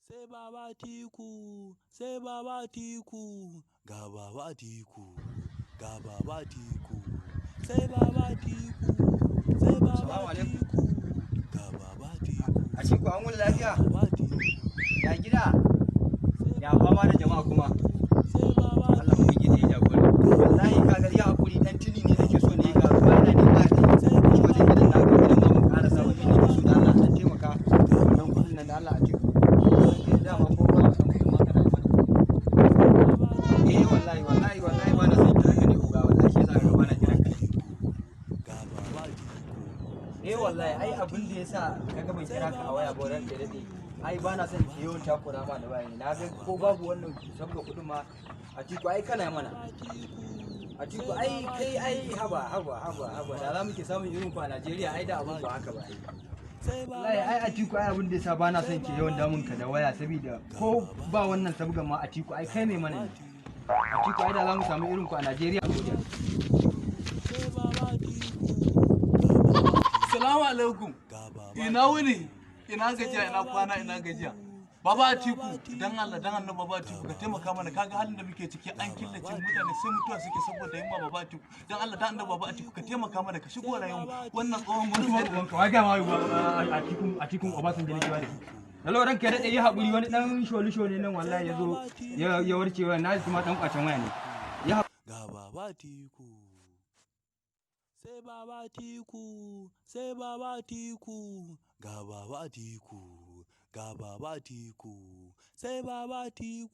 Sai Baba Atiku, sai Baba Atiku, ga Baba Atiku, ga Baba Atiku, sai Baba Atiku, sai Baba Salamu alaikum. Atiku, ga Baba Atiku, Atiku, an wuni lafiya? Baba Atiku, Ya gida? Ya fama da jama'a kuma? Sai Baba Allah Ubangiji ya jagora. Wallahi ka ga ya hakuri, dan tuni ne nake so ne, ga ruwa yana nema ya dan ci wajen gidan naka, gidan ma ban karasa ba, shi nake so da Allah dan taimaka. Wannan kuɗin nan da Allah, Atiku. Dama ko ba san kuɗin ma kana yi mana. Eh, wallahi wallahi wallahi ba na son kira ka ne, oga, wallahi shi yasa ka ba na kiran ka. Ga Baba Atiku. Eh, wallahi ai abin da yasa kaga ban kira ka a waya ba, ranka ya dade, ai ba na son ki yawan takura ma da waya ne. Na ga ko babu wannan sabga kuɗin ma, Atiku, ai kana mana. Atiku, ai kai, ai haba haba haba haba, da za mu ke samun irin ku a Najeriya, ai da abin ba haka ba ai. Sai Wallahi ai Atiku, ai abin da yasa ba na son ke yawan damun ka da waya, saboda ko ba wannan sabgan ma, Atiku, ai kai mai mana ne. Atiku, ai da za mu samu irin ku a Najeriya. Sai Baba Atiku, Salamu alaikum. ga Baba Ina wuni? Ina gajiya, ina kwana, ina gajiya. Baba Atiku, dan Allah, dan Annabi, Baba Atiku, ka taimaka mana. Kaga halin da muke ciki, an killace mutane, sai mutuwa suke saboda yunwa. Baba Atiku, dan Allah, dan Annabi, Baba Atiku, ka taimaka mana, ka shigo rayuwar wannan tsohon gwamnati. Ka ga ma Atiku, Atiku Obasanjo ne ke ba da shi. Hello, ranka ya daɗe, yi haƙuri, wani ɗan sholisho ne nan wallahi ya zo ya warke wa na ji ma ɗan ƙwacen waya ne. Ya ga Baba Atiku. Sai Baba Atiku, sai Baba Atiku, ga Baba Atiku, ga Baba Atiku, sai Baba Atiku.